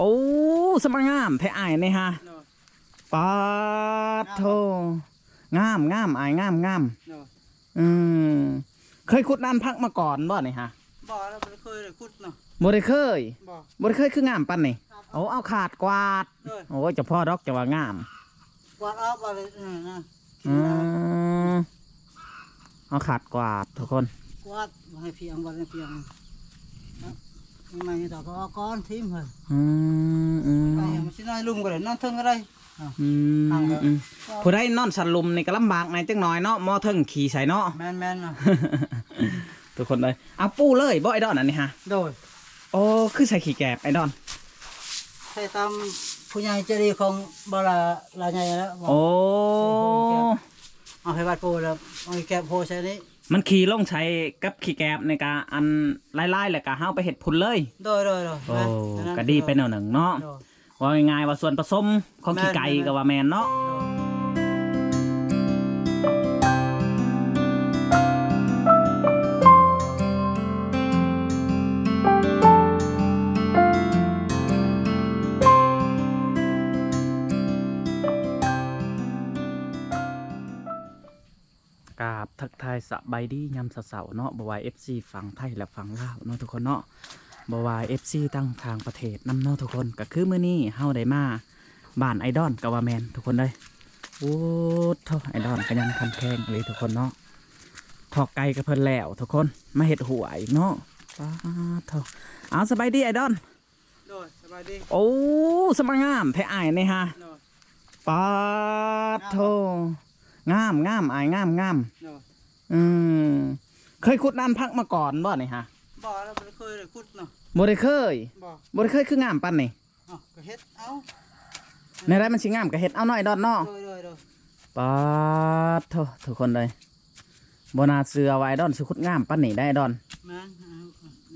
ໂອ້ ສະມາງາມແທ້ອ້າຍນີ້ຮະ. ໂດຍ ປາດໂທ ງາມ ງາມ ອ້າຍ ງາມ ງາມ. ໂດຍ ອືມ ເຄີຍຂຸດນານຜັກມາກ່ອນບໍ່ນີ້ຮະ? ບໍ່ ລະບໍ່ໄດ້ເຄີຍໄດ້ຂຸດເນາະ. ບໍ່ໄດ້ເຄີຍ? ບໍ່ ບໍ່ໄດ້ເຄີຍ ຄືງາມປານນີ້. ໂອ້ ເອົາຂາດກວາດ. ໂດຍ ໂອ້ຍ ຈະພໍດອກ ຈະວ່າງາມ. ກວາດອອກວ່າເລີຍ ເອີ ນະ ອືມ ເອົາຂາດກວາດທຸກຄົນ ກວາດໃຫ້ພຽງ ກວາດໃຫ້ພຽງ ເນາະ ໃໝ່ໆ ດອກກໍອອກກ່ອນ ຖິ້ມເຮີ້ຍ. ອືມ ອືມ ໄປມັນຊິນອນລຸ່ມກໍໄດ້ ນອນເທິງກໍໄດ້. ອືມ ອືມ ຜູ້ໃດນອນສັນລຸ່ມນີ້ກໍລຳບາກແດ່ຈັກໜ້ອຍເນາະ ໝໍເທິງຂີ້ໃສ່ເນາະ. ແມ່ນໆ ເນາະ ທຸກຄົນເອີຍ. ເອົາປູເລີຍບໍ່ ໄອ້ດອນ ອັນນີ້ຮະ? ໂດຍ ໂອ້ ຄືໃສ່ຂີ້ແກບ ໄອ້ດອນ? ໃສ່ຕາມຜູ້ໃຫຍ່ໃຈດີຂອງບ່າວຫຼ້າ ຫຼ້າໃຫຍ່ແລ້ວ. ໂອ້ ເອົາໃຫ້ວັດປູແລ້ວ ເອົາຂີ້ແກບໂພໃສ່ນີ້ ມັນຂີ້ລົງໃສ່ກັບຂີ້ແກບນີ້ກະ ອັນລາຍໆ ແລ້ວກະເຮົາໄປເຮັດພຸ້ນເລີຍ. ໂດຍໆໆ ໂອ້ ແມ່ນ ກະດີໄປແນວໜຶ່ງເນາະ. ໂດຍ ເວົ້າງ່າຍໆ ວ່າສ່ວນປະສົມຂອງຂີ້ໄກ່ ແມ່ນໆ ກໍວ່າແມ່ນເນາະ. ໂດຍ ກາບທັກທາຍສະບາຍດີຍາມເຊົ້າໆ ເນາະ ບໍ່ວ່າເອັຟຊີຝັ່ງໄທ ແລະ ຝັ່ງລາວເນາະທຸກຄົນເນາະ ບໍ່ວ່າເອັຟຊີທາງຕ່າງປະເທດນຳເນາະທຸກຄົນ. ກໍຄືມື້ນີ້ເຮົາໄດ້ມາບ້ານໄອ້ດອນກໍວ່າແມ່ນທຸກຄົນເອີຍ. ໂອ້ໂທ້ ໄອ້ດອນກໍຍັງຄັນແຂງອີ່ຫຼີທຸກຄົນເນາະ ຄອກໄກ່ກັບເພິ່ນແລ້ວທຸກຄົນ ມາເຮັດຮົ້ວອີກເນາະ. ປາດໂທ້ ເອົາ ສະບາຍດີໄອ້ດອນ. ໂດຍ ສະບາຍດີ. ໂອ້ ສະມາງາມແທ້ອ້າຍນີ້ຮະ. ໂດຍ ປາດໂທ້ ງາມ ງາມ ອ້າຍ ງາມ ງາມ. ໂດຍ ອືມ ເຄີຍຂຸດນານຜັກມາກ່ອນບໍ່ນີ້ຮະ? ບໍ່ ລະບໍ່ໄດ້ເຄີຍໄດ້ຂຸດເນາະ. ບໍ່ໄດ້ເຄີຍ? ບໍ່ ບໍ່ໄດ້ເຄີຍ ຄືງາມປານນີ້? ເອົ້າ ກໍເຮັດເອົາ ແນວໃດມັນຊິງາມກໍເຮັດເອົາເນາະ ໄອ້ດອນເນາະ. ໂດຍໆໆ ປາດໂທ້ ທຸກຄົນເອີຍ ບໍ່ໜ້າເຊື່ອວ່າໄອ້ດອນຊິຂຸດງາມປານນີ້ໄດ໋ ໄອ້ດອນ. ແມ່ນ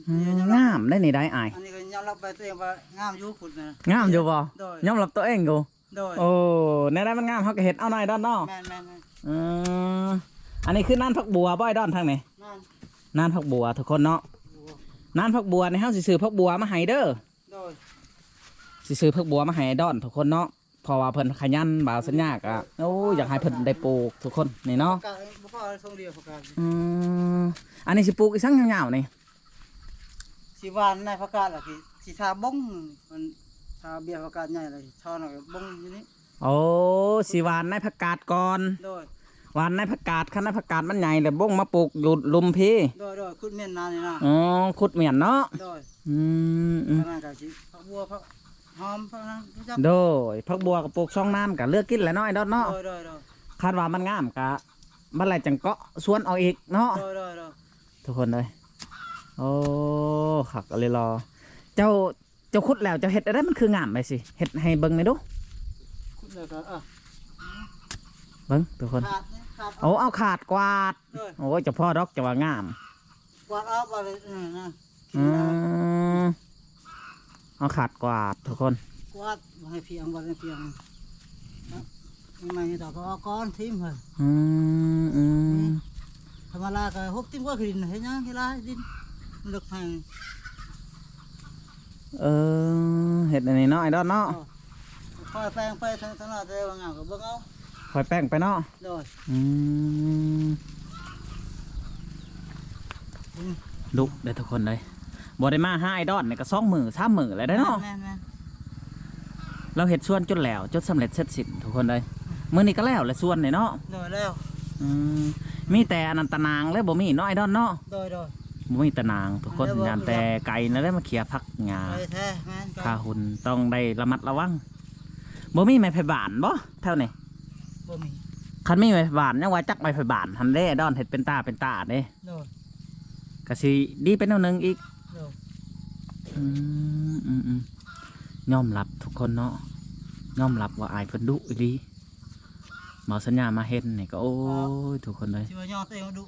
ອືມ ງາມໄດ໋ນີ້ໄດ໋ອ້າຍ. ອັນນີ້ກໍຍອມຮັບໃບຕົວເອງວ່າງາມຢູ່ ຂຸດນະ. ງາມຢູ່ບໍ່? ໂດຍ ຍອມຮັບຕົວເອງຢູ່. ໂດຍ ໂອ້ ແນວໃດມັນງາມເຮົາກໍເຮັດເອົາເນາະ ໄອ້ດອນເນາະ. ແມ່ນໆໆ ອືມ ອັນນີ້ຄືນານຜັກບົວບໍ່ ໄອ້ດອນ ທາງນີ້? ນານ ນານຜັກບົວທຸກຄົນເນາະ. ໂອ້ ນານຜັກບົວນີ້ ເຮົາຊິຊື້ຜັກບົວມາໃຫ້ເດີ. ໂດຍ ຊິຊື້ຜັກບົວມາໃຫ້ໄອ້ດອນທຸກຄົນເນາະ ເພາະວ່າເພິ່ນຂະຫຍັນ ບ່າວສັນຍາກະ ໂອ້ ຢາກໃຫ້ເພິ່ນໄດ້ປູກທຸກຄົນນີ້ເນາະ. ປະກາດ ບໍ່ພໍ ທົ່ງດຽວປະກາດ. ອືມ ອັນນີ້ຊິປູກອີ່ສັງຍາວໆນີ້? ຊິຫວ່ານໃນຜັກກາດ ລະຊິ ຊິທາບົ້ງ ມັນທາເບ້ຍຜັກກາດໃຫຍ່ ລະຊິຖອນເອົາບົ້ງຢູ່ນີ້. ໂອ້ ຊິຫວ່ານໃນຜັກກາດກ່ອນ. ໂດຍ ຫວ່ານໃນຜັກກາດ ຄັນໃນຜັກກາດມັນໃຫຍ່ແລ້ວ ບົ້ງມາປູກຢູ່ລຸ່ມພີ້. ໂດຍໆ ຂຸດໝຽນນານີ້ນະ. ອໍ ຂຸດໝຽນເນາະ. ໂດຍ ອືມໆ ອັນນັ້ນກໍຊິຜັກບົວ ຜັກຫອມ ຜັກຫຍັງ. ໂດຍ ຜັກບົວກໍປູກຊ່ອງນານ ກໍເລືອກກິນແຫຼະເນາະ ໄອ້ດອນເນາະ. ໂດຍໆໆ ຄັນວ່າມັນງາມກໍບັດແລະຈັ່ງເກາະສວນເອົາອີກເນາະ. ໂດຍໆໆ ທຸກຄົນເອີຍ. ໂອ້ ຄັກອີ່ຫຼີ ເຈົ້າ ເຈົ້າຂຸດແລ້ວເຈົ້າເຮັດແນວໃດມັນຄືງາມ ໄປຊິເຮັດໃຫ້ເບິ່ງແດ່ດູ. ຂຸດແລ້ວກໍ ເອີ ເບິ່ງທຸກຄົນ ຂາດ ຂາດ ໂອ້ ເອົາຂາດກວາດ. ໂດຍ ໂອ້ຍ ຈະພໍດອກ ຈະວ່າງາມ ກວາດອອກວ່າເລີຍ ເອີ ນະ. ອືມ ເອົາຂາດກວາດທຸກຄົນ ກວາດໃຫ້ພຽງ ກວາດໃຫ້ພຽງ. ໃໝ່ໆ ດອກກໍອອກກ່ອນ ຖິ້ມເຮີ້ຍ. ອືມໆ ທຳມະດາກໍຫົກຖິ້ມກວ່າຂີ້ດິນ ເຮັດຫຍັງຂີ້ລາຍດິນ ມັນເລິກແຮງ. ເອີ ເຮັດອັນນີ້ເນາະ ໄອ້ດອນເນາະ. ເອີ ຄ່ອຍແປງໄປທາງ ທາງໜ້າ ແຕ່ວ່າງາມກໍເບິ່ງເອົາ ຄ່ອຍແປງໄປເນາະ. ໂດຍ ອືມ ອືມ ດຸເດ້ທຸກຄົນເອີຍ ບໍ່ໄດ້ມາຫາໄອ້ດອນນີ້ກໍສອງມື້ສາມມື້ແລ້ວເດ້ເນາະ. ແມ່ນໆ ລາວເຮັດສວນຈົນແລ້ວ ຈົນສຳເລັດເສັດສິ້ນທຸກຄົນເອີຍ. ມື້ນີ້ກໍແລ້ວແຫຼະສວນນີ້ເນາະ. ໂດຍ ແລ້ວ ອືມ ມີແຕ່ອັນນັ້ນຕາໜ່າງເລີຍ ບໍ່ມີເນາະ ໄອ້ດອນເນາະ. ໂດຍໆ ບໍ່ມີຕາໜ່າງທຸກຄົນ ແມ່ນແຕ່ໄກ່ນັ້ນແຫຼະມາເຂຍຜັກຫຍ້າ. ໄກ່ແທ້ ແມ່ນ ໄກ່ ຖ້າຫຸ່ນຕ້ອງໄດ້ລະມັດລະວັງ. ບໍ່ມີໄມ້ໄຜ່ບ້ານບໍ່ແຖວນີ້? ບໍ່ມີ. ຄັນມີໄມ້ໄຜ່ບ້ານ ຍັງວ່າຈັກໄມ້ໄຜ່ບ້ານຫັ້ນເດ້ ດອນເຮັດເປັນຕາເປັນຕາເດ້. ໂດຍ ກະຊິດີໄປແນວໜຶ່ງອີກ. ໂດຍ ອືມໆ ຍອມຮັບທຸກຄົນເນາະ ຍອມຮັບວ່າອ້າຍເພິ່ນດຸອີ່ຫຼີ. ໝໍສັນຍາມາເຫັນນີ້ກໍ ໂອ້ຍ ທຸກຄົນເອີຍ ຊິວ່າຍອມຕົວເອງວ່າດຸ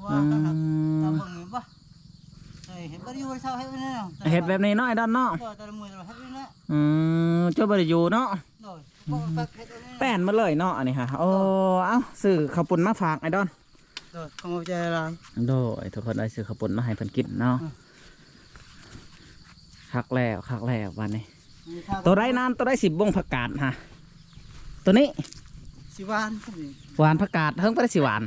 ວ່າ ອືມ ຕາເບິ່ງນີ້ບໍ່ ເອີ ເຮັດບໍ່ໄດ້ຢູ່ເຊົາ ເຮັດແບບນີ້ເນາະ ເຮັດແບບນີ້ເນາະ ໄອ້ດອນເນາະ. ໂດຍ ແຕ່ລະມື້ເຮັດນີ້ແຫຼະ. ອືມ ເຈົ້າບໍ່ໄດ້ຢູ່ເນາະ. ໂດຍ ອືມ ເຮັດແບບນີ້ ແປນໝົດເລີຍເນາະ ອັນນີ້ຫະ. ໂອ້ ໂດຍ ເອົ້າ ຊື້ເຂົ້າປຸ້ນມາຝາກໄອ້ດອນ. ໂດຍ ຂອບໃຈຫຼາຍ. ໂດຍ ທຸກຄົນເອີຍ ຊື້ເຂົ້າປຸ້ນມາໃຫ້ເພິ່ນກິນເນາະ. ອືມ ຄັກແລ້ວ ຄັກແລ້ວບາດນີ້ ໂຕໃດນານ ໂຕໃດຊິບົ່ງຜັກກາດຫະ? ໂຕນີ້ ຊິຫວ່ານ ຫວ່ານຜັກກາດ ເຫິງປານໃດຊິຫວ່ານ?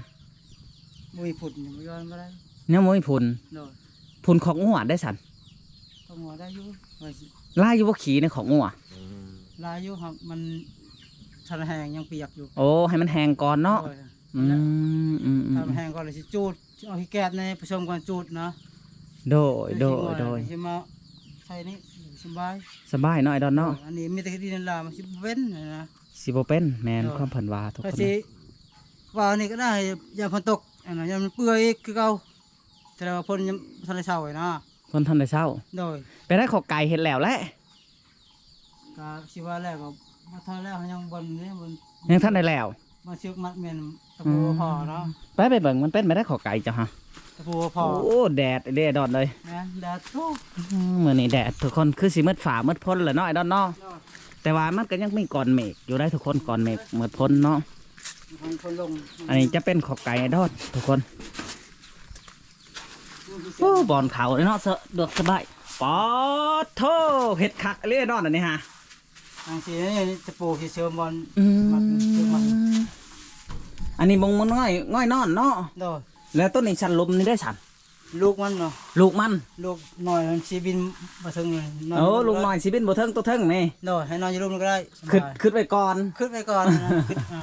ບໍ່ມີຝຸ່ນ ຍັງບໍ່ຫວ່ານບໍ່ໄດ້ ຍັງບໍ່ມີຝຸ່ນ. ໂດຍ ຝຸ່ນຄອກງົວໄດ້ຊັ້ນ ຄອກງົວໄດ້ຢູ່ ວ່າຊິ ຫຼາຍຢູ່ບໍ່ຂີ້ໃນຄອກງົວ? ອືມ ຫຼາຍຢູ່ ຫາກມັນທັນແຫ້ງ ຍັງປຽກຢູ່. ໂອ້ ໃຫ້ມັນແຫ້ງກ່ອນເນາະ. ໂດຍ ອືມ ອືມໆ ຖ້າມັນແຫ້ງກ່ອນແລ້ວຊິຈູດ ຊິເອົາຂີ້ແກບໃນປະສົມກ່ອນຈູດນະ. ໂດຍ ໂດຍ ຊິມາ ໂດຍ ຊິມາໃສ່ນີ້ ສະບາຍ ສະບາຍເນາະ ອ້າຍດອນເນາະ. ໂດຍ ອັນນີ້ມີແຕ່ດິນລາວ ມັນຊິບໍ່ເປັນນະ ຊິບໍ່ເປັນ. ແມ່ນ ໂດຍ ຄວາມເພິ່ນວ່າທຸກຄົນ ຊິວ່ານີ້ກໍໄດ້ ຢ້ານຝົນຕົກ ອັນນັ້ນ ຢ້ານມັນເປື່ອຍຄືເກົ່າ. ແຕ່ວ່າເພິ່ນຍັງບໍ່ທັນໄດ້ເຊົານະ ເພິ່ນທັນໄດ້ເຊົາ. ໂດຍ ໄປໄດ້ຂໍໄກ່ເຮັດແລ້ວແຫຼະ ກະຊິວ່າແລ້ວກໍບໍ່ທັນແລ້ວ ຍັງບໍ່ນີ້ ຍັງທັນໄດ້ແລ້ວ ມາຊຶກມັດແມ່ນຕະປູບໍ່ພໍເນາະ. ໄປ ໄປເບິ່ງມັນເປັນໄປໄດ້ຂໍໄກ່ເຈົ້າຫະ ຕະປູບໍ່ພໍ. ໂອ້ ແດດເດ້ດອນເອີຍ ແມ່ນແດດທຸກ ອືມ ມື້ນີ້ແດດທຸກຄົນ ຄືຊິໝົດຟ້າໝົດຝົນແລ້ວເນາະ ອ້າຍດອນເນາະ. ໂດຍ ແຕ່ວ່າມັນກໍຍັງມີກ້ອນເມກຢູ່ໄດ໋ທຸກຄົນ ກ້ອນເມກໝົດຝົນເນາະ. ໃຫ້ມັນຝົນລົງ ອັນນີ້ຈະເປັນຂໍໄກ່ດອນທຸກຄົນ. ໂອ້ ບ່ອນເຂົາເນາະ ສະດວກສະບາຍ. ປາດໂທ້ ເຮັດຄັກເລີຍເນາະອັນນີ້ຫະ ຈັ່ງຊີ້ ນີ້ຕະປູຊິເສີມບ່ອນ ອືມ ມັດ ມັດ. ອັນນີ້ມົງມັນງ່ອຍ ງ່ອຍນອນເນາະ. ໂດຍ ແລ້ວໂຕນີ້ຊັ້ນລຸ່ມນີ້ໄດ້ຊັ້ນ ລູກມັນເນາະ ລູກມັນ ລູກນ້ອຍມັນຊິບິນບໍ່ເຖິງເລີຍ. ໂອ້ ລູກນ້ອຍຊິບິນບໍ່ເຖິງໂຕເທິງນີ້. ໂດຍ ໃຫ້ນອນຢູ່ລຸ່ມກໍໄດ້ ຄຶດ ຄຶດໄວ້ກ່ອນ ຄຶດໄວ້ກ່ອນນະ ຄຶດ ອ່າ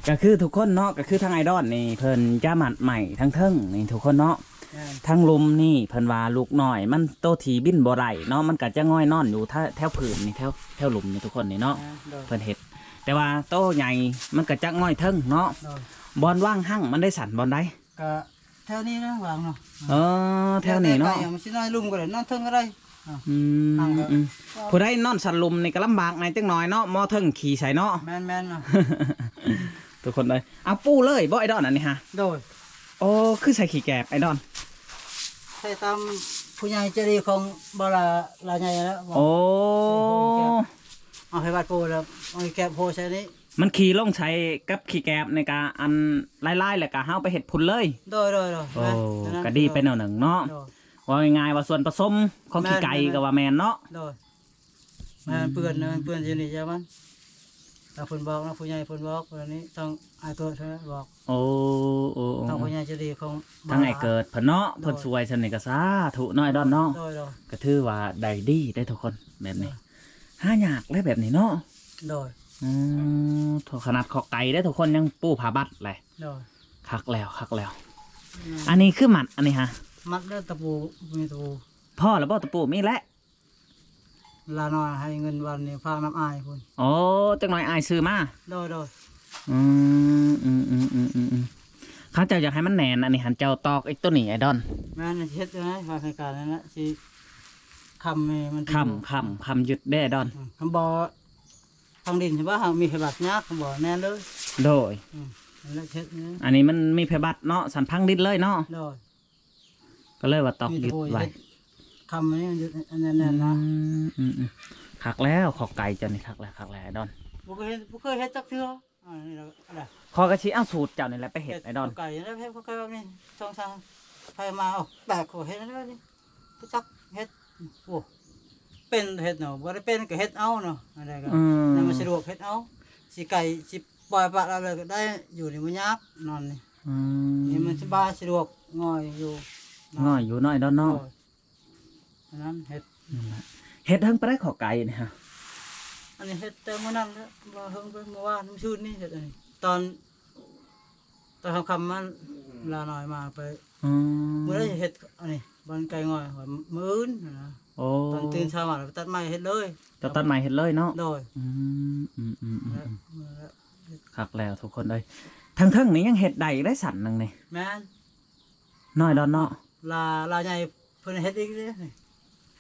ກໍຄືທຸກຄົນເນາະ ກໍຄືທາງອ້າຍດອນນີ້ ເພິ່ນຈະມັດໄມ້ທາງເທິງນີ້ທຸກຄົນເນາະ. ແມ່ນ ທາງລຸ່ມນີ້ເພິ່ນວ່າລູກນ້ອຍມັນໂຕທີ່ບິນບໍ່ໄດ້ເນາະ ມັນກໍຈະງ່ອຍນອນຢູ່ ແຖວ ແຖວພື້ນນີ້ ແຖວ ແຖວລຸ່ມນີ້ທຸກຄົນນີ້ເນາະ. ແມ່ນ ໂດຍ ເພິ່ນເຮັດ ແຕ່ວ່າໂຕໃຫຍ່ມັນກໍຈະງ່ອຍເທິງເນາະ. ໂດຍ ບ່ອນວາງຮັງມັນໄດ້ຊັ້ນ ບ່ອນໃດ? ກະແຖວນີ້ນະວາງເນາະ. ເອີ ແຖວນີ້ເນາະ ແຕ່ໄກມັນຊິນອນລຸ່ມກໍໄດ້ ນອນເທິງກໍໄດ້. ອືມ ອືມ ຜູ້ໃດນອນຊັ້ນລຸ່ມນີ້ກໍລຳບາກແດ່ຈັກໜ້ອຍເນາະ ໝໍເທິງຂີ້ໃສ່ເນາະ. ແມ່ນໆ ເນາະ ທຸກຄົນເອີຍ. ເອົາປູເລີຍບໍ່ອ້າຍດອນອັນນີ້ຫະ? ໂດຍ ໂອ້ ຄືໃສ່ຂີ້ແກບອ້າຍດອນ? ໃສ່ຕາມຜູ້ໃຫຍ່ໃຈດີຂອງບ່າວຫຼ້າ ຫຼ້າໃຫຍ່ແລ້ວ. ໂອ້ ເອົາໃຫ້ບາດປູແລ້ວ ເອົາຂີ້ແກບໂຮໃສ່ນີ້ ມັນຂີ້ລົງໃສ່ກັບຂີ້ແກບນີ້ກະອັນລາຍໆ ແລ້ວກະເຮົາໄປເຮັດພຸ້ນເລີຍ. ໂດຍໆໆ ໂອ້ ແມ່ນ ກໍດີໄປແນວໜຶ່ງເນາະ. ໂດຍ ເວົ້າງ່າຍໆວ່າສ່ວນປະສົມຂອງ ແມ່ນ ຂີ້ໄກ່ ແມ່ນ ກໍວ່າແມ່ນເນາະ. ໂດຍ ແມ່ນ ເປື້ອນ ແມ່ນເປື້ອນຢູ່ນີ້ ຢ່າມັນ ທາງເພິ່ນບອກເນາະ ຜູ້ໃຫຍ່ເພິ່ນບອກ ອັນນີ້ທາງອ້າຍເກີດເພິ່ນບອກ. ໂອ້ ໂອ້ ໂອ້ ທາງຜູ້ໃຫຍ່ໃຈດີຂອງ ທາງອ້າຍເກີດເພິ່ນເນາະ ໂດຍ ເພິ່ນຊ່ວຍຊັ້ນນີ້ກໍສາທຸເນາະ ອ້າຍດອນເນາະ. ໂດຍໆ ກໍຖືວ່າໄດ້ດີເດ້ທຸກຄົນ ແບບນີ້ ໂດຍ ຫາຍາກເດ້ແບບນີ້ເນາະ. ໂດຍ ອືມ ໂທ້ ຂະໜາດຂໍໄກ່ເດ້ທຸກຄົນ ຍັງປູຜ້າບັດແຫຼະ. ໂດຍ ຄັກແລ້ວ ຄັກແລ້ວ. ອືມ ອັນນີ້ຄືມັດ ອັນນີ້ຫະ? ມັດເດີຕະປູ ມີຕະປູ. ພໍແລ້ວບໍ່ຕະປູ? ມີແຫຼະ. ຫຼານ້ອຍໃຫ້ເງິນວັນນີ້ ຝາກນຳອ້າຍພຸ້ນ. ໂອ້ ຈັກໜ້ອຍອ້າຍຊື້ມາ. ໂດຍໆ ອືມ ອືມໆໆໆໆ ເຂົາເຈົ້າຢາກໃຫ້ມັນແໜ້ນ ອັນນີ້ຫັ້ນເຈົ້າຕອກອີກໂຕນີ້ ອ້າຍດອນ? ແມ່ນ ເຮັດຈັ່ງໃດ ວ່າໃຫ້ການນັ້ນນະ ຊິຄ້ຳໃຫ້ມັນ ຄ້ຳ ຄ້ຳ ຄ້ຳຍຶດເດ້ ອ້າຍດອນ. ອືມ ຄັນບໍ່ ທາງດິນຊິວ່າຫາກມີໃຜບາດຍາກ ຄັນບໍ່ແໜ້ນເລີຍ. ໂດຍ ອືມ ອັນນັ້ນເຮັດນີ້ ອັນນີ້ມັນມີໃຜບາດເນາະ ສັນພັງດິນເລີຍເນາະ. ໂດຍ ກໍເລີຍວ່າຕອກຍຶດໄວ້ ມີແຕ່ຜູ້ເຮັດຄ້ຳອັນນີ້ມັນຢູ່ ອັນນັ້ນແໜ້ນນະ. ອືມ ອືມໆ ຄັກແລ້ວ ຂໍໄກ່ເຈົ້ານີ້ ຄັກແລ້ວ ຄັກແລ້ວ ອ້າຍດອນ. ບໍ່ເຄີຍເຮັດ ບໍ່ເຄີຍເຮັດຈັກເທື່ອ. ອ່າ ນີ້ລະ ຂ້ອຍກໍຊິເອົາສູດເຈົ້ານີ້ແຫຼະໄປເຮັດ ເຮັດ ອ້າຍດອນ. ໄກ່ແລ້ວເຮັດ ຂ້ອຍວ່ານີ້ ສອງສາມ ໃຜມາ ເອົາແປກ ຂ້ອຍເຮັດແລ້ວນີ້ ບໍ່ຈັກເຮັດ. ໂອ້ ເປັນເຮັດເນາະ ບໍ່ໄດ້ເປັນກໍເຮັດເອົາເນາະ ອັນໃດກໍ ອືມ ໃຫ້ມັນສະດວກເຮັດເອົາ. ຊິໄກ່ ຊິປ່ອຍປະລະເລີຍກໍໄດ້ ຢູ່ນີ້ບໍ່ຍາກ ນອນນີ້. ອືມ ນີ້ມັນສະບາຍ ສະດວກ ງ່ອຍຢູ່ ງ່ອຍຢູ່ເນາະ ອ້າຍດອນເນາະ. ໂດຍ ອັນນັ້ນເຮັດ ນັ້ນແຫຼະ ເຮັດເຖິງປານໃດ ຂໍໄກ່ນີ້ຫະ? ອັນນີ້ເຮັດແຕ່ມື້ນັ້ນແຫຼະ ບໍ່ເຖິງໄປ ມື້ວານ ມື້ຊືນນີ້ເຮັດອັນນີ້ ຕອນ ຕອນຄ່ຳໆ ມາ ຫຼານ້ອຍມາໄປ. ອືມ ມື້ໃດເຮັດອັນນີ້ ບ່ອນໄກ່ງ່ອຍ ມື້ອື່ນນະ. ໂອ້ ຕອນຕື່ນເຊົ້າມາແລ້ວໄປຕັດໄມ້ເຮັດເລີຍ. ເຈົ້າຕັດໄມ້ເຮັດເລີຍເນາະ? ໂດຍ ອືມ ອືມໆໆ ແລ້ວ ແລ້ວ ຄັກແລ້ວທຸກຄົນເອີຍ. ທາງເທິງນີ້ຍັງເຮັດໄດ້ອີກໄດ໋ ຊັ້ນໜຶ່ງນີ້. ແມ່ນ ນ້ອຍດອນເນາະ ຫຼາ ຫຼາໃຫຍ່ເພິ່ນເຮັດອີກເດ້ນີ້.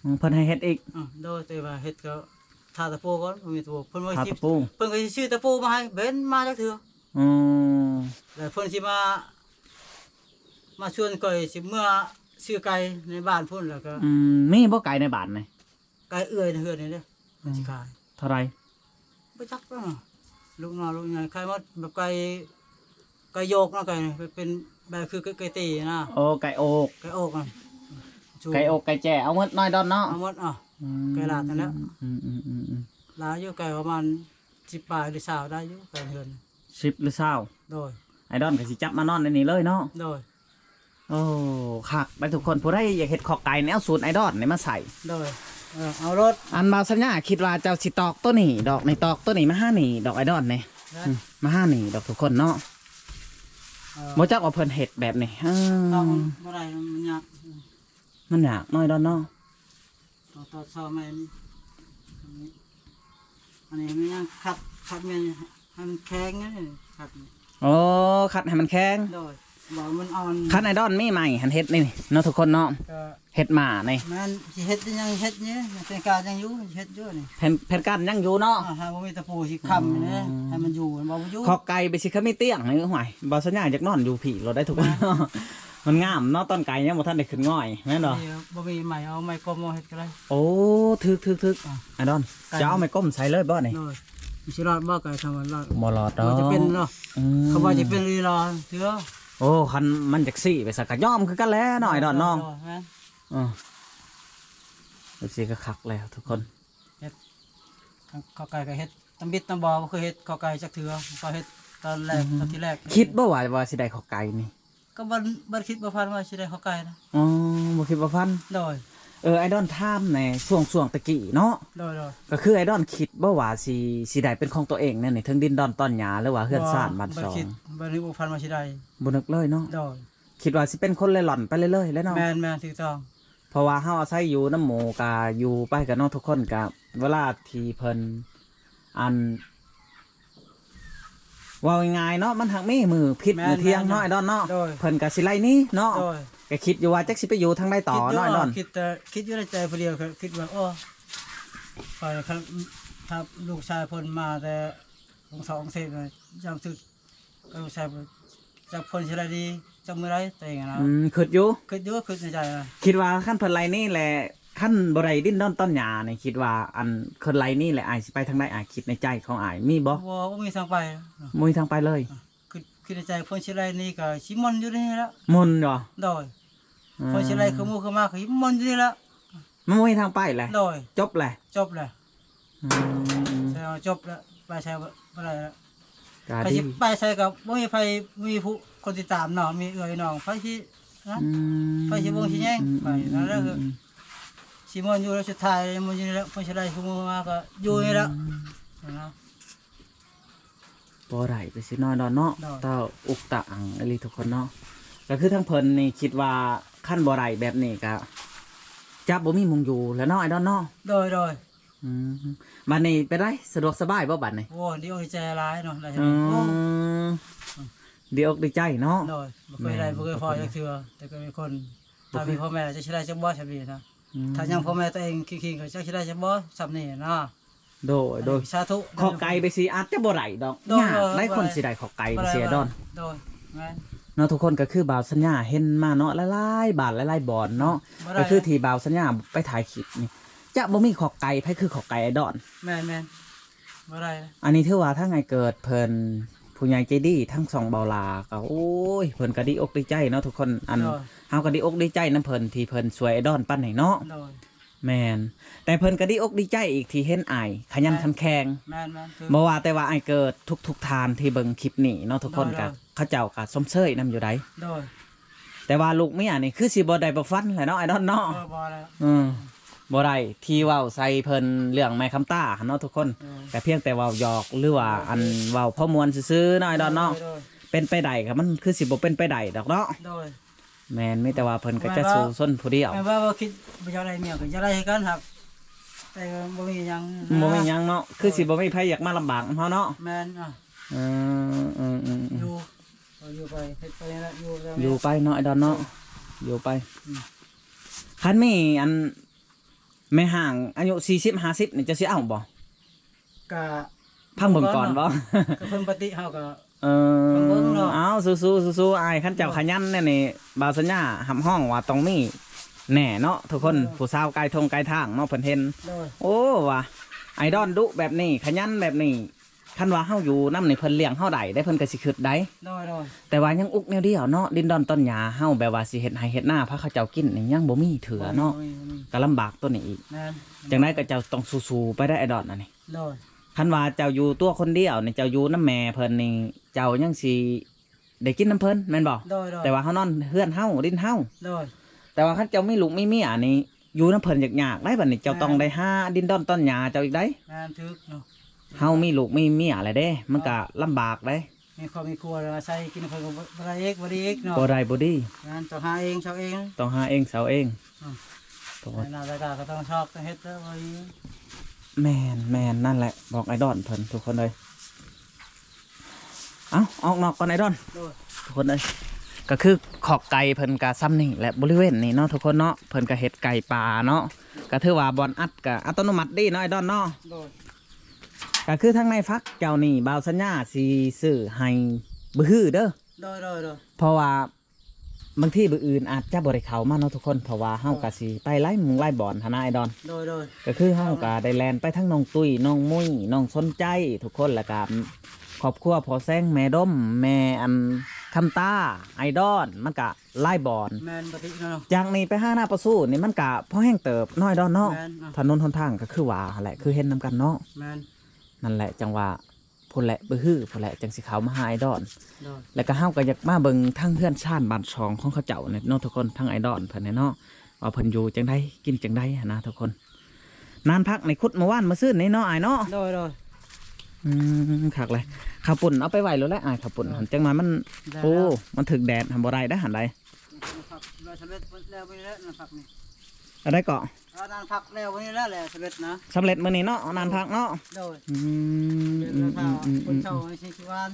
ອືມ ເພິ່ນໃຫ້ເຮັດອີກ. ອືມ ໂດຍ ແຕ່ວ່າເຮັດກໍຖ້າຕະປູກ່ອນ ບໍ່ມີຕະປູ ເພິ່ນວ່າ ຖ້າ ຊິ ຕະປູ ເພິ່ນກໍຊິຊື້ຕະປູມາໃຫ້ ເຫັນມາຈັກເທື່ອ. ອືມ ແລ້ວເພິ່ນຊິມາ ມາຊວນຂ້ອຍຊິເມືອຊື້ໄກ່ໃນບ້ານພຸ້ນ ແລ້ວກໍ ອືມ ມີບໍ່ໄກ່ໃນບ້ານນີ້? ໄກ່ເອື້ອຍໃນເຮືອນນີ້ເດ້ ມັນຊິຂາຍ. ເທົ່າໃດ? ບໍ່ຈັກແລ້ວເນາະ ລູກນ້ອຍລູກໃຫຍ່ ຂາຍໝົດ ແບບໄກ່ ໄກ່ໂຢກເນາະ ໄກ່ນີ້ ເປັນແບບຄືໄກ່ ໄກ່ຕີນະ. ໂອ້ ໄກ່ໂອກ ໄກ່ໂອກນະ ໄກ່ໂອກ ໄກ່ແຈ້ ເອົາໝົດ ນ້ອຍດອນເນາະ. ເອົາໝົດ ເອົາ ອືມ ໄກ່ຫຼາດນັ້ນແຫຼະ ອືມໆໆໆ ຫຼາຍຢູ່ ໄກ່ປະມານສິບປາຍ ຫຼື ຊາວ ໄດ້ຢູ່ ໄກ່ເຮືອນ ສິບ ຫຼື ຊາວ ໂດຍ ອ້າຍດອນກໍຊິຈັບມານອນໃນນີ້ເລີຍເນາະ ໂດຍ ໂອ້ ຄັກໄດ໋ທຸກຄົນ ຜູ້ໃດຢາກເຮັດຄອກໄກ່ແນວສູດອ້າຍດອນນີ້ມາໃສ່ ໂດຍ ເອີ ເອົາໂລດ ອັນບ່າວສັນຍາຄິດວ່າເຈົ້າຊິຕອກໂຕນີ້ດອກນີ້ ຕອກໂຕນີ້ມາຫານີ້ດອກ ອ້າຍດອນນີ້ ອືມ ມາຫານີ້ດອກທຸກຄົນເນາະ ເອີ ບໍ່ຈັກວ່າເພິ່ນເຮັດແບບນີ້ ເອີ ຕອກມັນບໍ່ໄດ້ ມັນຍາກ ມັນຍາກເນາະ ອ້າຍດອນເນາະ ຕ້ອງຕອກຊອກໃໝ່ນີ້ ອັນນີ້ມັນຍັງຂັດ ຂັດແມ່ນໃຫ້ມັນແຂງນີ້ ຂັດນີ້ ໂອ້ ຂັດໃຫ້ມັນແຂງ ໂດຍ ບໍ່ມັນອ່ອນ ຄັນອ້າຍດອນມີໄມ້ຫັ້ນເຮັດນີ້ເນາະທຸກຄົນເນາະ ກໍເຮັດໝ້ານີ້ ແມ່ນ ຊິເຮັດຍັງເຮັດນີ້ ແຜນການຍັງຢູ່ ເຮັດຢູ່ນີ້ ແຜນ ແຜນການຍັງຢູ່ເນາະ ອ່າ ຫາບໍ່ມີຕະປູຊິຄ້ຳນີ້ ອືມ ໃຫ້ມັນຢູ່ ມັນບໍ່ຢູ່ ຄອກໄກ່ໄປຊິ ຄືມີຕຽງນີ້ ຫ້ວຍ ບ່າວສັນຍາຢາກນອນຢູ່ພີ້ໂລດໄດ໋ທຸກຄົນ ມັນງາມເນາະ ຕອນໄກ່ຍັງບໍ່ທັນໄດ້ຂຶ້ນງ່ອຍ ແມ່ນບໍ່? ບໍ່ມີ ບໍ່ມີໄມ້ ເອົາໄມ້ກົມເຮັດກໍໄດ້ ໂອ້ ຖືກໆໆ ອ່າ ອ້າຍດອນ ໄກ່ ຈະເອົາໄມ້ກົມໃສ່ເລີຍບໍ່ນີ້? ໂດຍ ມັນຊິລອດບໍ່ໄກ່ ຖ້າມັນລອດ ບໍ່ລອດດອກ ມັນຈະເປັນເນາະ ອືມ ເຂົາວ່າຈະເປັນລີລອ ເທື່ອ ໂອ້ ຄັນມັນຈັກຊີ້ໄປຊະ ກໍຍອມຄືກັນແຫຼະເນາະ ໂດຍ ອ້າຍດອນເນາະ ໂດຍ ໂດຍ ແມ່ນ ເອີ ຈັ່ງຊີ້ກໍຄັກແລ້ວທຸກຄົນ ເຮັດ ເຂົ້າໄກ່ກໍເຮັດຕຳບິດຕຳບໍ່ ບໍ່ເຄີຍເຮັດເຂົ້າໄກ່ຈັກເທື່ອ ກໍເຮັດຕອນແລກ ອືມ ຕອນທີແລກ ຄິດບໍ່ວ່າ ວ່າຊິໄດ້ເຂົ້າໄກ່ນີ້? ກໍບໍ່ ບໍ່ຄິດບໍ່ຝັນວ່າຊິໄດ້ເຂົ້າໄກ່ນະ ອໍ ບໍ່ຄິດບໍ່ຝັນ ໂດຍ ເອີ ອ້າຍດອນຖາມແໜ່ ຊ່ວງ ຊ່ວງແຕ່ກີ້ເນາະ ໂດຍ ໂດຍ ກໍຄືອ້າຍດອນຄິດບໍ່ວ່າຊິ ຊິໄດ້ເປັນຂອງຕົວເອງແນວນີ້ ເຖິງດິນດອນຕອນຫຍ້າ ຫຼືວ່າເຮືອນຊານບ້ານຊ່ອງ ບໍ່ຄິດ ບໍ່ນຶກບໍ່ຝັນວ່າຊິໄດ້ ບໍ່ນຶກເລີຍເນາະ ໂດຍ ຄິດວ່າຊິເປັນຄົນເລ່ລ່ອນໄປເລື້ອຍໆແຫຼະເນາະ ແມ່ນໆ ຖືກຕ້ອງ ເພາະວ່າເຮົາອາໄສຢູ່ນຳໝູ່ ກະຢູ່ໄປກະເນາະ ທຸກຄົນກະ ເວລາທີ່ເພິ່ນ ອັນ ເວົ້າງ່າຍໆເນາະ ມັນຫາກມີມື້ຜິດ ແມ່ນໆ ມື້ທ່ຽງເນາະ ໂດຍ ອ້າຍດອນເນາະ ໂດຍ ເພິ່ນກະຊິໄລ່ໜີເນາະ ໂດຍ ກະຄິດຢູ່ວ່າຈັກຊິໄປຢູ່ທາງໃດຕໍ່ເນາະ ອ້າຍດອນ ຄິດ ເອີ ຄິດຢູ່ໃນໃຈຜູ້ດຽວ ຄິດວ່າ ໂອ້ ຂ້ອຍ ຄັນ ຖ້າລູກຊາຍເພິ່ນມາແຕ່ຂອງສອງເສບ ຍາມຖືກ ກໍໃສ່ ຈັກເພິ່ນຊິໄດ້ດີ ຈັກມື້ໃດຕົວເອງນະ ອືມ ຄິດຢູ່ ຄິດຢູ່ ຄິດໃນໃຈນະ ຄິດວ່າຄັນເພິ່ນໄລ່ໜີແຫຼະ ຄັນບໍ່ໄດ້ດິນດອນຕອນຫຍ້ານີ້ ຄິດວ່າ ອັນ ເພິ່ນໄລ່ໜີແຫຼະ ອ້າຍຊິໄປທາງໃດ? ອ້າຍຄິດໃນໃຈຂອງອ້າຍມີບໍ່? ບໍ່ ບໍ່ມີທາງໄປ ບໍ່ມີທາງໄປເລີຍ ຄິດ ຄິດໃນໃຈ ເພິ່ນຊິໄລ່ໜີກໍຊິໝົນຢູ່ນີ້ລະ ໝົນບໍ່? ໂດຍ ອືມ ເພິ່ນຊິໄລ່ຄືໝູ່ຄືໝາ ກໍຊິໝົນຢູ່ນີ້ລະ ມັນບໍ່ມີທາງໄປແຫຼະ ໂດຍ ຈົບແຫຼະ ຈົບແຫຼະ ອືມ ແສດງວ່າຈົບແລ້ວ ໄປໃສບໍ່ ບໍ່ໄດ້ແລ້ວ ກະ ໃຜ ດີ ຊິໄປໃສກໍບໍ່ມີໃຜ ມີຜູ້ຄົນຕິດຕາມເນາະ ມີເອື້ອຍນ້ອງ ໃຜຊິນະ ອືມ ໃຜຊິເບິ່ງຊິແຍງ ອືມ ໄປນັ້ນແຫຼະ ອືມ ຊິມ່ວນຢູ່ແລ້ວ ສຸດທ້າຍມ່ວນຢູ່ນີ້ແຫຼະ ເພິ່ນຊິໄດ້ຜູ້ມາກໍຢູ່ນີ້ແຫຼະ ອືມ ນະ ບໍ່ໄດ້ໄປຊິນ້ອຍດອນເນາະ ໂດຍ ຕາອຸກຕາອັງອີ່ຫຼີທຸກຄົນເນາະ ກໍຄືທາງເພິ່ນນີ້ຄິດວ່າຄັນບໍ່ໄດ້ແບບນີ້ກໍຈະບໍ່ມີໝ່ອງຢູ່ແລ້ວເນາະ ອ້າຍດອນເນາະ ໂດຍ ໂດຍ ອືມ ບັດນີ້ເປັນໃດ ສະດວກສະບາຍບໍ່ບັດນີ້? ໂອ້ ດີອົກດີໃຈຫຼາຍເນາະ ໄດ້ເຮັດ ອືມ ໂອ້ ດີອົກດີໃຈເນາະ ໂດຍ ບໍ່ເຄີຍໄດ້ ແມ່ນ ບໍ່ເຄີຍພໍຈັກເທື່ອ ແຕ່ກໍມີຄົນ ບໍ່ເຄີຍ ຖ້າມີພໍ່ແມ່ຈັກຊິໄດ້ຈັກບໍ່ຊ່ຳນີ້ນະ ອືມ ຖ້າຍັງພໍ່ແມ່ຕົວເອງຄິງໆ ກໍຈັກຊິໄດ້ຈັກບໍ່ຊ່ຳນີ້ນະ ໂດຍ ໂດຍ ສາທຸ ຄອກໄກ່ໄປຊິອາດຈະບໍ່ໄດ້ດອກ ໂດຍ ຍາກ ໂດຍ ຫຼາຍຄົນ ບໍ່ໄດ້ ຊິໄດ້ຄອກໄກ່ໄປຊິ ໂດຍ ດອນ ໂດຍ ແມ່ນ ເນາະ ທຸກຄົນ ກໍຄືບ່າວສັນຍາເຫັນມາເນາະ ຫຼາຍໆ ບ້ານ ຫຼາຍໆ ບ່ອນເນາະ ບໍ່ໄດ້ ກໍຄືທີ່ບ່າວສັນຍາໄປຖ່າຍຄລິບນີ້ ຈະບໍ່ມີຄອກໄກ່ ໃຜຄືຄອກໄກ່ ອ້າຍດອນ ແມ່ນໆ ບໍ່ໄດ້ ອັນນີ້ຖືວ່າທາງອ້າຍເກີດເພິ່ນ ຜູ້ໃຫຍ່ໃຈດີ ທາງຊ່ອງເບົາຫຼ້າ ກໍ ໂອ້ຍ ເພິ່ນກໍດີອົກດີໃຈເນາະທຸກຄົນ ອັນ ໂດຍ ເຮົາກໍດີອົກດີໃຈນຳເພິ່ນ ທີ່ເພິ່ນຊ່ວຍອ້າຍດອນປານນີ້ເນາະ ໂດຍ ແມ່ນ ແຕ່ເພິ່ນກໍດີອົກດີໃຈອີກທີ່ເຫັນອ້າຍຂະຫຍັນ ແມ່ນ ຂັນແຂງ ແມ່ນໆ ຄື ບໍ່ວ່າແຕ່ວ່າອ້າຍເກີດ ທຸກໆທ່ານທີ່ເບິ່ງຄລິບນີ້ເນາະ ທຸກຄົນ ໂດຍ ກໍ ໂດຍ ເຂົາເຈົ້າກໍຊົມເຊີຍນຳຢູ່ໃດ ໂດຍ ແຕ່ວ່າລູກເມຍນີ້ຄືຊິບໍ່ໄດ້ບໍ່ຝັນແຫຼະເນາະ ອ້າຍດອນເນາະ ເອີ ບໍ່ແລ້ວ ເອີ ບໍ່ໄດ້ ທີ່ເວົ້າໃສ່ເພິ່ນເລື່ອງແມ່ຄຳຕາຫັ້ນເນາະ ທຸກຄົນ ໂດຍ ກໍພຽງແຕ່ເວົ້າຫຍອກ ຫຼືວ່າ ໂດຍ ອັນ ເວົ້າພໍມ່ວນຊື່ໆເນາະ ອ້າຍດອນເນາະ ໂດຍ ໂດຍ ເປັນໄປໄດ້ກໍມັນຄືຊິບໍ່ເປັນໄປໄດ້ດອກເນາະ ໂດຍ ແມ່ນ ມີແຕ່ວ່າເພິ່ນກໍຈະ ແມ່ນວ່າ ສູ້ຊົນຜູ້ດຽວ ແມ່ນວ່າບໍ່ຄິດ ບໍ່ຢາກໄດ້ເມຍກໍຢາກໄດ້ຄືກັນ ຫາກ ແຕ່ບໍ່ມີຫຍັງນະ ບໍ່ມີຫຍັງເນາະ ໂດຍ ຄືຊິບໍ່ມີໃຜຢາກມາລຳບາກນຳເຮົາເນາະ ແມ່ນ ອ່າ ເອີ ເອີ ເອີ ເອີ ຢູ່ ເອົາຢູ່ໄປ ເຮັດໄປນັ້ນແຫຼະ ຢູ່ແລ້ວ ຢູ່ໄປເນາະ ອ້າຍດອນເນາະ ເອີ ຢູ່ໄປ ອືມ ຄັນມີອັນ ແມ່ຮ້າງອາຍຸສີ່ສິບ ຫ້າສິບນີ້ ເຈົ້າຊິເອົາບໍ່? ກະ ຟັງເບິ່ງກ່ອນບໍ່? ກະເພິ່ນປະຕິເຮົາກະ ເອີ ຟັງເບິ່ງເນາະ ເອົາ ສູ້ໆ ສູ້ໆ ອ້າຍ ຄັນເຈົ້າ ເນາະ ຂະຫຍັນແນວນີ້ ບ່າວສັນຍາຮັບຮອງວ່າຕ້ອງມີແນ່ເນາະ ທຸກຄົນ ເອີ ຜູ້ສາວກາຍທົ່ງກາຍທາງເນາະ ເພິ່ນເຫັນ ໂດຍ ໂອ້ ວ່າອ້າຍດອນດຸແບບນີ້ ຂະຫຍັນແບບນີ້ ຄັນວ່າເຮົາຢູ່ນຳນີ້ ເພິ່ນລ້ຽງເຮົາໄດ້ເດ້ ເພິ່ນກໍຊິຄິດໄດ້. ໂດຍ ໂດຍ ແຕ່ວ່າຍັງອຸກແນວດຽວເນາະ ດິນດອນຕອນຫຍ້າເຮົາ ແບບວ່າຊິເຮັດໄຮ່ເຮັດນາ ພາເຂົາເຈົ້າກິນນີ້ຍັງບໍ່ມີເທື່ອເນາະ. ບໍ່ມີ ບໍ່ມີ ກໍລຳບາກໂຕນີ້ອີກ. ແມ່ນ ຈັ່ງໃດກໍເຈົ້າຕ້ອງສູ້ໆໄປໄດ໋ ອ້າຍດອນ ອັນນີ້. ໂດຍ ຄັນວ່າເຈົ້າຢູ່ຕົວຄົນດຽວນີ້ ເຈົ້າຢູ່ນຳແມ່ເພິ່ນນີ້ ເຈົ້າຍັງຊິໄດ້ກິນນຳເພິ່ນແມ່ນບໍ່? ໂດຍ ໂດຍ ແຕ່ວ່າເຮົານອນເຮືອນເຮົາ ດິນເຮົາ. ໂດຍ ແຕ່ວ່າຄັນເຈົ້າມີລູກມີເມຍນີ້ ຢູ່ນຳເພິ່ນຍາກໆໄດ໋ ບັດນີ້ເຈົ້າ ແມ່ນ ຕ້ອງໄດ້ຫາດິນດອນຕອນຫຍ້າເຈົ້າອີກໄດ໋. ແມ່ນ ຖືກເນາະ. ເຮົາມີລູກມີເມຍແລ້ວເດ້ ມັນກໍ ເອີ ລຳບາກເດ້. ມີຄອບມີຄົວແລ້ວ ອາໄສກິນເພິ່ນກໍບໍ່ ບໍ່ໄດ້ອີກ ບໍ່ດີອີກເນາະ. ບໍ່ໄດ້ ບໍ່ດີ. ແມ່ນ ຕ້ອງຫາເອງເຊົາເອງ. ຕ້ອງຫາເອງເຊົາເອງ. ອືມ ໂອ້ຍ ນາລະກາກໍຕ້ອງຊອກຕ້ອງເຮັດເດີ. ແມ່ນ ແມ່ນ ນັ້ນແຫຼະ ບອກອ້າຍດອນເພິ່ນ ທຸກຄົນເອີຍ. ເອົ້າ ອອກນອກກ່ອນ ອ້າຍດອນ. ໂດຍ ທຸກຄົນເອີຍ ກໍຄືຄອກໄກ່ເພິ່ນກໍຊ່ຳນີ້ແຫຼະ ບໍລິເວນນີ້ເນາະ ທຸກຄົນເນາະ. ເພິ່ນກໍເຮັດໄກ່ປ່າເນາະ ກໍຖືວ່າບ່ອນອັດກໍອັດຕະໂນມັດດີເນາະ ອ້າຍດອນເນາະ. ໂດຍ ກໍຄືທາງນາຍພັກເຈົ້ານີ້ ບ່າວສັນຍາຊິຊື້ໃຫ້ບືຮືເດີ. ໂດຍ ໂດຍ ໂດຍ ເພາະວ່າບາງທີບືອື່ນອາດຈະບໍ່ໄດ້ເຂົ້າມາເນາະ ທຸກຄົນ ເພາະວ່າເຮົາ ໂດຍ ກໍຊິໄປຫຼາຍໝ່ອງຫຼາຍບ່ອນຫັ້ນນະ ອ້າຍດອນ. ໂດຍ ໂດຍ ກໍຄືເຮົາກໍໄດ້ແລ່ນໄປທາງນ້ອງຕຸ້ຍ ນ້ອງມຸ້ຍ ນ້ອງສົນໃຈ ທຸກຄົນ ແລ້ວກໍຄອບຄົວພໍ່ແສງ ແມ່ດົມ ແມ່ອັນຄຳຕາ ອ້າຍດອນ ມັນກໍ ຫຼາຍບ່ອນ. ແມ່ນ ບໍ່ຕິເນາະ. ຈາກນີ້ໄປຫານາປາຊູນີ້ມັນກະພໍແຮງເຕີບເນາະ ອ້າຍດອນເນາະ. ແມ່ນ ເນາະ ຖະໜົນຫົນທາງກໍຄືວ່າຫັ້ນແຫຼະ ຄືເຫັນນຳກັນເນາະ. ແມ່ນ ນັ້ນແຫຼະ ຈັ່ງວ່າພຸ້ນແຫຼະ ບືຮືພຸ້ນແຫຼະ ຈັ່ງຊິເຂົ້າມາຫາອ້າຍດອນ. ໂດຍ ແລ້ວກໍເຮົາກໍຢາກມາເບິ່ງທາງເຮືອນຊານບ້ານຊ່ອງຂອງເຂົາເຈົ້ານີ້ເນາະ ທຸກຄົນ ທາງອ້າຍດອນເພິ່ນນີ້ເນາະ ວ່າເພິ່ນຢູ່ຈັ່ງໃດ ກິນຈັ່ງໃດຫັ້ນນະ ທຸກຄົນ. ນານຜັກນີ້ຂຸດມື້ວານມື້ຊືນນີ້ເນາະ ອ້າຍເນາະ. ໂດຍ ໂດຍ ອືມ ຄັກເລີຍ. ເຂົ້າປຸ້ນເອົາໄປໄວ້ໂລດແຫຼະ ອ້າຍ ເຂົ້າປຸ້ນ ໂດຍ ຫັ້ນ ຈັ່ງໜ້ອຍມັນ ແດດແລ້ວ ໂອ້ ມັນຖືກແດດຫັ້ນບໍ່ໄດ້ເດ້ຫັ້ນໃດ. ນານຜັກແລ້ວມື້ນີ້ແຫຼະ ນານຜັກນີ້ ອັນໃດເກາະ? ເອີ ນານຜັກແລ້ວມື້ນີ້ແຫຼະ ແລ້ວສຳເລັດນະ ສຳເລັດມື້ນີ້ເນາະ ນານຜັກເນາະ. ໂດຍ ອືມ ເດືອນ ອືມ ລະ ອືມ ອືມ ຄົນເຊົ່າໃຫ້ຊິວານ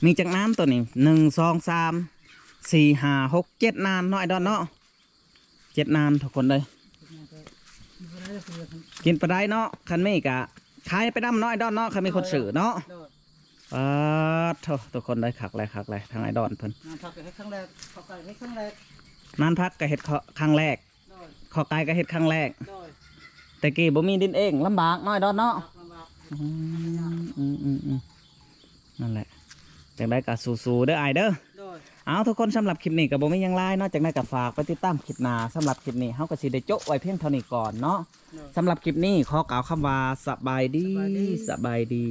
ມີຈັກນານໂຕນີ້? ໜຶ່ງ ສອງ ສາມ ສີ່ ຫ້າ ຫົກ ເຈັດນານເນາະ ອ້າຍດອນເນາະ. ເຈັດນານ ທຸກຄົນເອີຍ ກິນປານໃດເນາະ. ຄັນມີກະຂາຍໄປນຳເນາະ ອ້າຍດອນເນາະ ຄັນມີຄົນຊື້ເນາະ. ໂດຍ ປາດໂທ້ ທຸກຄົນເອີຍ ຄັກແຫຼະ ຄັກແຫຼະ ທາງອ້າຍດອນເພິ່ນ. ນານຜັກກໍເຮັດຄັ້ງແລກ ເຂົ້າໄກ່ເຮັດຄັ້ງແລກ ນານຜັກກໍເຮັດຄັ້ງແລກ. ໂດຍ ເຂົ້າໄກ່ກໍເຮັດຄັ້ງແລກ. ໂດຍ ແຕ່ກີ້ບໍ່ມີດິນເອງ ລຳບາກເນາະ ອ້າຍດອນເນາະ. ລຳບາກ ອືມ ອືມ ອືມ ອືມ ນັ້ນແຫຼະ ຈັ່ງໃດກໍສູ້ໆເດີອ້າຍເດີ. ໂດຍ ເອົາ ທຸກຄົນ ສຳລັບຄລິບນີ້ກໍບໍ່ມີຫຍັງຫຼາຍເນາະ ຈັ່ງໃດກໍຝາກໄປຕິດຕາມຄລິບໜ້າ. ສຳລັບຄລິບນີ້ເຮົາກໍຊິໄດ້ໂຈະໄວ້ພຽງເທົ່ານີ້ກ່ອນເນາະ. ໂດຍ ສຳລັບຄລິບນີ້ຂໍກ່າວຄຳວ່າສະບາຍດີ ສະບາຍດີ ສະບາຍດີ.